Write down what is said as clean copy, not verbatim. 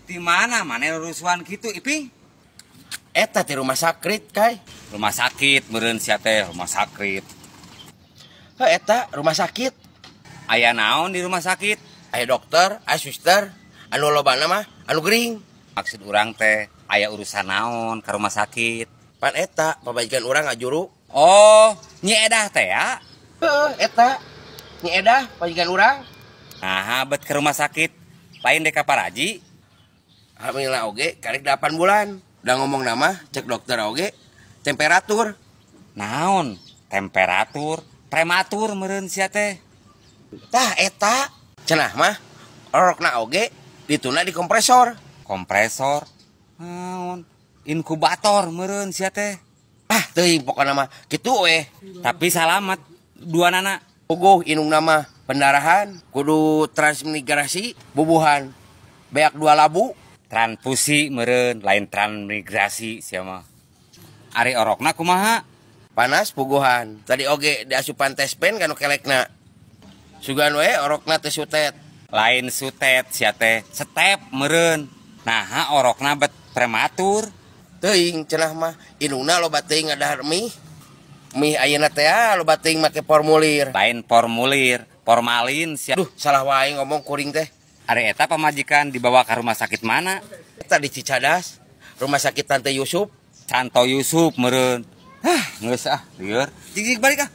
Di mana maneh rusuhan kitu, Iping? Eta di rumah sakit, Kai. Rumah sakit meureun sia teh, rumah sakit. Heh, eta rumah sakit. Aya naon di rumah sakit? Aya dokter, aya suster, anu lobana mah anu gering. Maksud urang teh aya urusan naon ke rumah sakit? Pan eta pamajikan urang ngajuru. Oh, Nyi Edah teh ya? Heeh, eta. Nyi Edah pamajikan urang. Nah, bet ke rumah sakit. Lain dek ka paraji. Hamilna oge karek 8 bulan. Udah ngomong nama, cek dokter oge temperatur. Naon? Temperatur, prematur meureun sia teh. Tah eta cenah mah orokna oge dituna di kompresor. Kompresor. Naon? Inkubator meureun sia teh. Ah, teuing pokona mah kitu we. Tapi salamat dua nana. Puguh indungna mah pendarahan, kudu transmigrasi bubuhan. Beak 2 labu. Transfusi meureun, lain transmigrasi sia mah. Ari orokna kumaha? Panas puguhan. Tadi oge diasupan tespen kanu kelekna. Sugan we orokna teh sutet. Lain sutet sia teh, step meureun. Naha orokna bet prematur. Teuing cenah mah indungna loba teuing ngadahar mie. Mie ayeuna teh loba teuing make formulir. Lain formulir, formalin sia. Duh, salah wae ngomong kuring teh. Ari eta pamajikan dibawa ke rumah sakit mana? Eta di Cicadas, rumah sakit Tante Yusuf. Santo Yusuf meureun. Hah, geus ah, lieur. Jig balik ah.